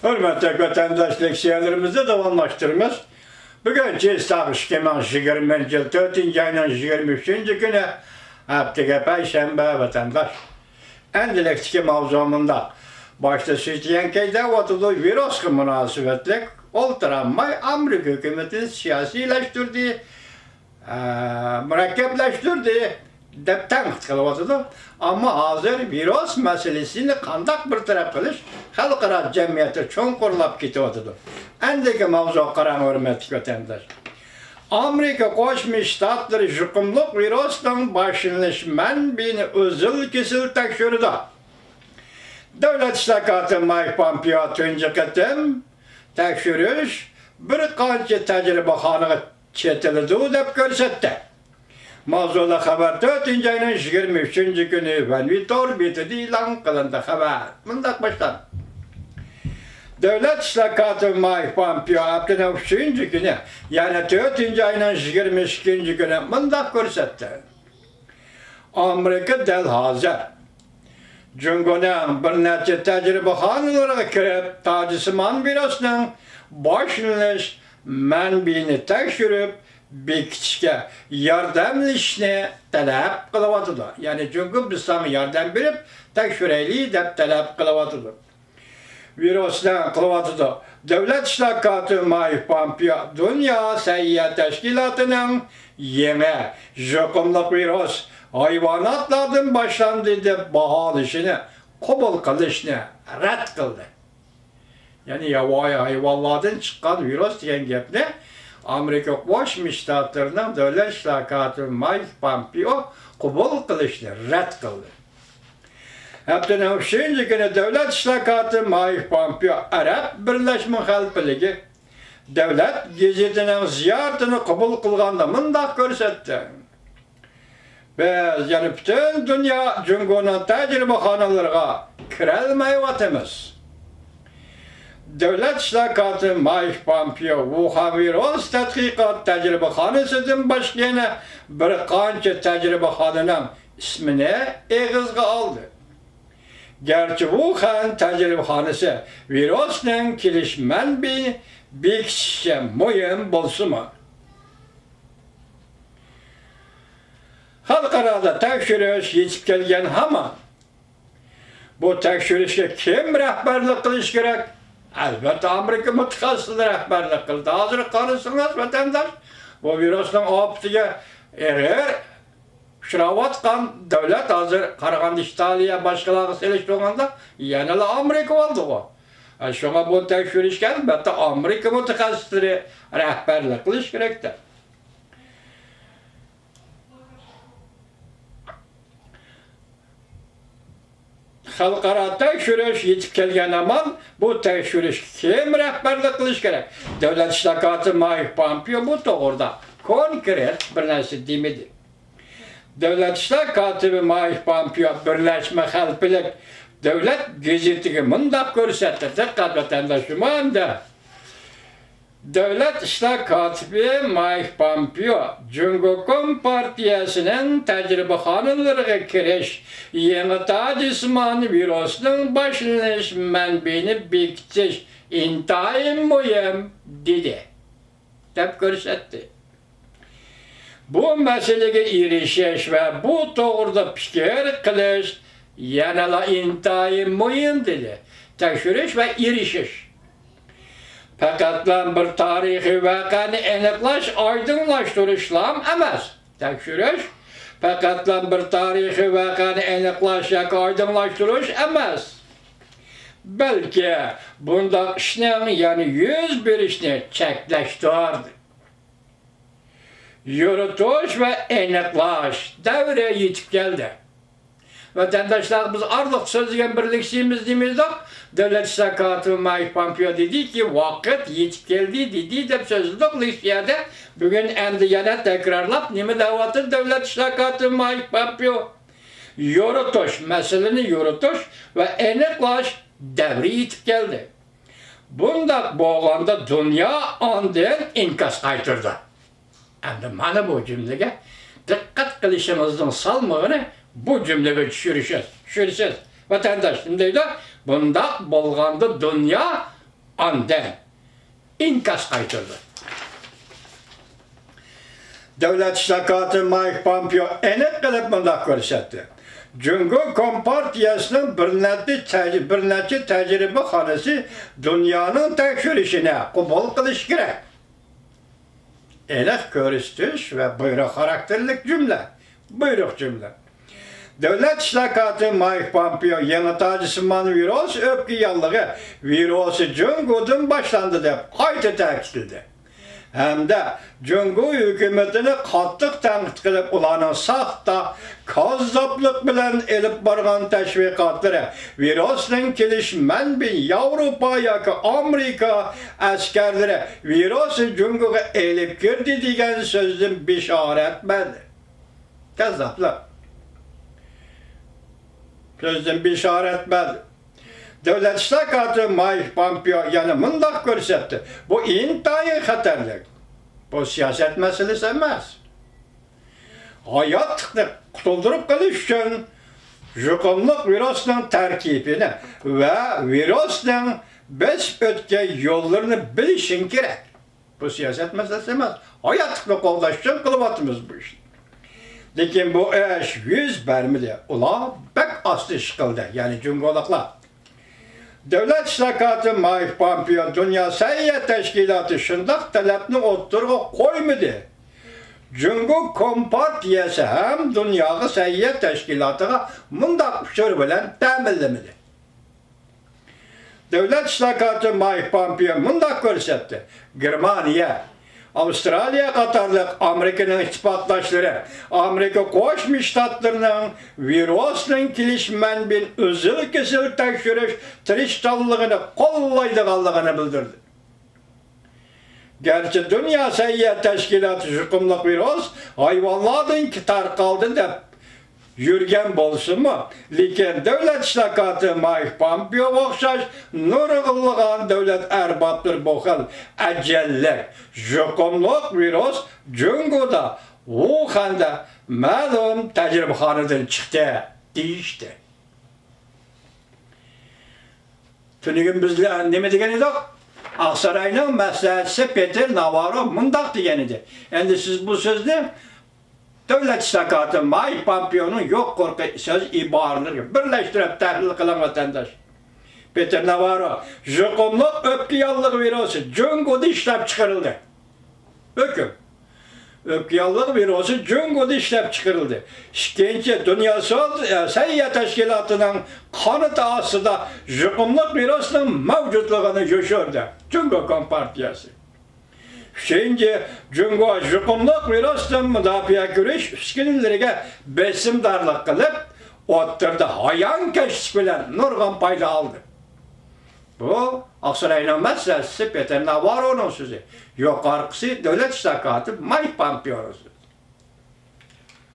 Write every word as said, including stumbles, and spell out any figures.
ھۆرمەتلىك ۋەتەنداش، لېكسىيەلىرىمىزنى داۋاملاشتۇرىمىز. بۈگۈن چىسلاغ ئىككى مىڭ يىگىرمىنچى يىل تۆتىنچى ئاينىڭ يىگىرمە ئۈچىنچى كۈنى، ھەپتىگە پەيشەنبە، ۋەتەنداش. ئەندىلىكتىكى ماۋزۇ مۇنداق. باشتا سۈيتىيەنكەي دەۋاتىدۇ، ۋىرۇسقا مۇناسىۋەتلىك ئولتۇرالماي ئامېرىكا ھۆكۈمىتىنى سىياسىيلەشتۈردى، ئە، مۇرەككەپلەشتۈردى دەپ تەنقىد قىلىۋاتىدۇ. ئەمما ھازىر ۋىرۇس مەسىلىسىنى قانداق بىر تەرەپ قىلىش خەلقئارا جەمئىيەتتە چوڭقۇرلاپ كېتىۋاتىدۇ. ئەندىكى ماۋزۇغا قاراڭ، ھۆرمەتلىك ۋەتەنداش. ئامېرىكا قوشما شتاتلىرى يۇقۇملۇق ۋىرۇسنىڭ باشلىنىش مەنبىيىنى ئۈزۈل-كېسىل تەكشۈرىدۇ. دۆلەت ئىشلار كاتىپى مايك پومپېئو تۇنجى قېتىم تەكشۈرۈش بىر قانچە تەجرىبىخانىغا چېتىلىدۇ دەپ كۆرسەتتى. ماۋزۇلۇق خەۋەر تۆتىنچى ئاينىڭ يىگىرمە ئۈچىنچى كۈنى ۋەنۋى تور بېتىدە ئېلان قىلىندى. خەۋەر مۇنداق باشلاندى. دۆلەت ئىشلار كاتىپى مايك پومپېئو ھەپتىنىڭ ئۈچىنچى كۈنى، يەنى تۆتىنچى ئاينىڭ يىگىرمە ئىككىنچى كۈنى مۇنداق كۆرسەتتى. ئامېرىكا دەل ھازىر جۇڭگونىڭ بىر نەچچە تەجرىبىخانىلىرىغا كىرىپ، تاجسىمان ۋىرۇسنىڭ باشلىنىش مەنبىيىنى تەكشۈرۈپ بېكىتىشكە ياردەملىشىشنى تەلەپ قىلىۋاتىدۇ. يەنى جۇڭگو، بىز ساڭا ياردەم بېرىپ تەكشۈرەيلى دەپ تەلەپ قىلىۋاتىدۇ. ۋىرۇسنىڭ قىلىۋاتىدۇ. دۆلەت ئىشلار كاتىپى مايك پومپېئو دۇنيا سەھىيە تەشكىلاتىنىڭ يېڭى يۇقۇملۇق ۋىرۇس ھايۋاناتلاردىن باشلاندى دەپ باھالىشىنى قوبۇل قىلىشنى رەت قىلدى. يەنى ياۋايى ھايۋانلاردىن چىققان ۋىرۇس دېگەن گەپنى ئامېرىكا قوشما شتاتلىرىنىڭ دۆلەت ئىشلار كاتىپى مايك پومپېئو قوبۇل قىلىشنى رەت قىلدى. ھەپتىنىڭ ئۈچىنچى كۈنى دۆلەت ئىشلار كاتىپى مايك پومپېئو ئەرەب بىرلەشمە خەلىپىلىكى دۆلەت گېزىتىنىڭ زىيارىتىنى قوبۇل قىلغاندا مۇنداق كۆرسەتتى. بىز يەنە پۈتۈن دۇنيا جۇڭگونىڭ تەجرىبىخانىلىرىغا كىرەلمەيۋاتىمىز. دۆلەت ئىشلار كاتىپى مايك پومپېئو ۋۇخەن ۋىرۇس تەتقىقات تەجرىبىخانىسىدىن باشقا يەنە بىر قانچە تەجرىبىخانىنىڭ ئىسمىنى ئېغىزغا ئالدى. گەرچە ۋۇخەن تەجرىبىخانىسى ۋىرۇسنىڭ كېلىش مەنبىيىنى بېكىتىشكە مۇھىم بولسىمۇ، خەلقئارادا تەكشۈرۈش يېتىپ كەلگەن ھامان. بۇ تەكشۈرۈشكە كىم رەھبەرلىك قىلىش كېرەك؟ ئەلۋەتتە، ئامېرىكا مۇتەخەسسىسلىرى رەھبەرلىك قىلدى. ھازىر قارىسىڭىز، ۋەتەنداش، بۇ ۋىرۇسنىڭ ئاپىتىگە ئېغىر ئۇچراۋاتقان دۆلەت ھازىر قارىغاندا ئىتالىيە، باشقىلارغا سېلىشتۇرغاندا يەنىلا ئامېرىكا بولدىغۇ. شۇڭا بۇ تەكشۈرۈشكە ئەلۋەتتە ئامېرىكا مۇتەخەسسىسلىرى رەھبەرلىك قىلىش كېرەكتە. خەلقئارا تەكشۈرۈش يېتىپ كەلگەن ھامان، بۇ تەكشۈرۈشكە كىم رەھبەرلىك قىلىش كېرەك؟ دۆلەت ئىشلار كاتىپى مايك پومپېئو بۇ توغرىدا كونكرېت بىر نەرسە دېمىدى. دۆلەت ئىشلار كاتىپى مايك پومپېئو بىرلەشمە خەلىپىلىك دۆلەت گېزىتىگە مۇنداق كۆرسەتتى، دىققەت ۋەتەنداشلىرىم ئەمدى. دۆلەت ئىشلار كاتىپى مايك پومپېئو جۇڭگو كومپارتىيەسىنىڭ تەجرىبىخانىلىرىغا كىرىش، يېڭى تاجسىمان ۋىرۇسنىڭ باشلىنىش مەنبىيىنى بېكىتىش ئىنتايىن مۇھىم، دېدى، دەپ كۆرسەتتى. بۇ مەسىلىگە ئېرىشىش ۋە بۇ توغرىدا پىكىر قىلىش يەنىلا ئىنتايىن مۇھىم، دېدى. تەكشۈرۈش ۋە ئېرىشىش پەقەتلا بىر تارىخىي ۋەقەنى ئېنىقلاش، ئايدىڭلاشتۇرۇشلام ئەمەس. تەكشۈرۈش پەقەتلا بىر تارىخىي ۋەقەنى ئېنىقلاش ياكى ئايدىڭلاشتۇرۇش ئەمەس، بەلكى بۇنداق ئىشنىڭ يەنە يۈز بېرىشىنى چەكلەشتۇر. يورۇتۇش ۋە ئېنىقلاش دەۋرى يېتىپ كەلدى. ۋەتەنداشلار، بىز ئارىلىق سۆزلىگەن بىر لېكسىيىمىز نېمە ئىدۇق؟ دۆلەت ئىشلار كاتىپى مايك پامپېئو دېدىكى، ۋاقىت يېتىپ كەلدى دېدى دەپ سۆزلىدۇق لېكسىيەدە. بۈگۈن ئەمدى يەنە تەكرارلاپ نېمە دەۋاتىدۇ دۆلەت ئىشلار كاتىپى مايك پامپېئو؟ يورۇتۇش، مەسىلىنى يورۇتۇش ۋە ئېنىقلاش دەۋرى يېتىپ كەلدى. بۇنداق بولغاندا دۇنيا ئاندىن ئىنكاس قايتۇرىدۇ. ئەمدى مانا بۇ جۈملىگە دىققەت قىلىشىڭىزنىڭ سالمىقىنى بۇ جۈملىگە چۈشۈرۈشىز، چۈشۈرىسىز. ۋەتەنداش نېمە دەيدۇ؟ بۇنداق بولغاندا دۇنيا ئاندىن ئىنكاس قايتۇردى. دۆلەت ئىشلار كاتىپى مايك پامپېئو ئېنىق قىلىپ مۇنداق كۆرسەتتى: جۇڭگو كومپارتىيەسىنىڭ بىر نەچچە تەج-، بىر نەچچە تەجرىبىخانىسى دۇنيانىڭ تەكشۈرۈشىنى قوبۇل قىلىشى كېرەك. ئېنىق كۆرسىتىش ۋە بۇيرۇق خاراكتېرلىك جۈملە. بۇيرۇق جۈملە. دۆلەت ئىشلار كاتىپى مايك پامپېئو يېڭى تاجسىمان ۋىرۇس ئۆپكە ياللۇغى ۋىرۇسى جۇڭگودىن باشلاندى دەپ قايتا تەكىتلىدى ھەمدە جۇڭگو ھۆكۈمىتىنى قاتتىق تەنقىد قىلىپ، ئۇلارنىڭ ساختا، كاززاپلىق بىلەن ئېلىپ بارغان تەشۋىقاتلىرى ۋىرۇسنىڭ كېلىش مەنبىيى ياۋروپا ياكى ئامېرىكا ئەسكەرلىرى ۋىرۇسنى جۇڭگوغا ئېلىپ كىردى دېگەن سۆزدىن بېشارەت بەردى. كاززاپلىق. سۆزدىن بېشارەت بەردى. دۆلەت ئىشلار كاتىپى مايك پامپېئو يەنە مۇنداق كۆرسەتتى: بۇ ئىنتايىن خەتەرلىك. بۇ سىياسەت مەسىلىسى ئەمەس. ھاياتلىقنى قۇتۇلدۇرۇپ قېلىش ئۈچۈن يۇقۇملۇق ۋىرۇسنىڭ تەركىبىنى ۋە ۋىرۇسنىڭ بېسىپ ئۆتكەن يوللىرىنى بىلىشىڭ كېرەك. بۇ سىياسەت مەسىلىسى ئەمەس، ھاياتلىقنى قوغداش ئۈچۈن قىلىۋاتىمىز بۇ ئىشنى. لېكىن بۇ ئىش يۈز بەرمىدى. ئۇلار بەك ئاستا ئىش قىلدى، يەنى جۇڭگولۇقلار. دۆلەت ئىشلار كاتىپى مايك پامپېئو دۇنيا سەھىيە تەشكىلاتى شۇنداق تەلەپنى ئوتتۇرىغا قويمىدى. جۇڭگو كومپارتىيەسى ھەم دۇنياغا سەھىيە تەشكىلاتىغا مۇنداق ئۇچۇر بىلەن تەمىنلىمىدى. دۆلەت ئىشلار كاتىپى مايك پامپېئو مۇنداق كۆرسەتتى: گېرمانىيە، ئاۋسترالىيە قاتارلىق ئامېرىكىنىڭ ئىتتىپاقداشلىرى ئامېرىكا قوشما شتاتلىرىنىڭ ۋىرۇسنىڭ كېلىش مەنبىيىنى ئۈزۈل-كېسىل تەكشۈرۈش تىرىشچانلىقىنى قوللايدىغانلىقىنى بىلدۈردى. گەرچە دۇنيا سەھىيە تەشكىلاتى يۇقۇملۇق ۋىرۇس ھايۋانلاردىن تارقالدى دەپ يۈرگەن بولسىمۇ، لېكىن دۆلەت ئىشلار كاتىپى مايك پامپېئوغا ئوخشاش نۇرغۇنلىغان دۆلەت ئەربابلىرى بۇ خىل ئەجەللىك يۇقۇملۇق ۋىرۇس جۇڭگودا، ۋۇخەندە مەلۇم تەجرىبىخانىدىن چىقتى دېيىشتى. تۈنۈگۈن بىز نېمە دېگەن ئىدۇق؟ ئاقساراينىڭ مەسلىھەتچىسى پېتېر ناۋاررو مۇنداق دېگەن ئىدى. ئەمدى سىز بۇ سۆزنى دۆلەت ئىشلار كاتىپى مايك پامپېئونىڭ يۇقىرىقى سۆز ئىبارىلىرىگە بىرلەشتۈرۈپ تەھلىل قىلىڭ، ۋەتەنداش. پېتېر ناۋاررو، يۇقۇملۇق ئۆپكە ياللۇغى ۋىرۇسى جۇڭگودا ئىشلەپ چىقىرىلدى. ھۆكۈم. ئۆپكە ياللۇغى ۋىرۇسى جۇڭگودا ئىشلەپ چىقىرىلدى. ئىككىنچى، دۇنيا سوت-، سەھىيە تەشكىلاتىنىڭ قانىتى ئاستىدا يۇقۇملۇق ۋىرۇسنىڭ مەۋجۇتلۇقىنى يوشۇردى جۇڭگو كومپارتىيەسى. ئۈچىنچى، جۇڭگو يۇقۇملۇق ۋىرۇستىن مۇداپىئە كۆرۈش ئۈسكۈنىلىرىگە بېسىمدارلىق قىلىپ، ئوتتۇرىدا ھايانكەشلىك بىلەن نۇرغۇن پايدا ئالدى. بۇ ئاقساراينىڭ مەسلىھەتچىسى پېتېر ناۋاررونىڭ سۆزى. يۇقىرىقىسى دۆلەت ئىشلار كاتىپى مايك پامپېئونىڭ سۆزى.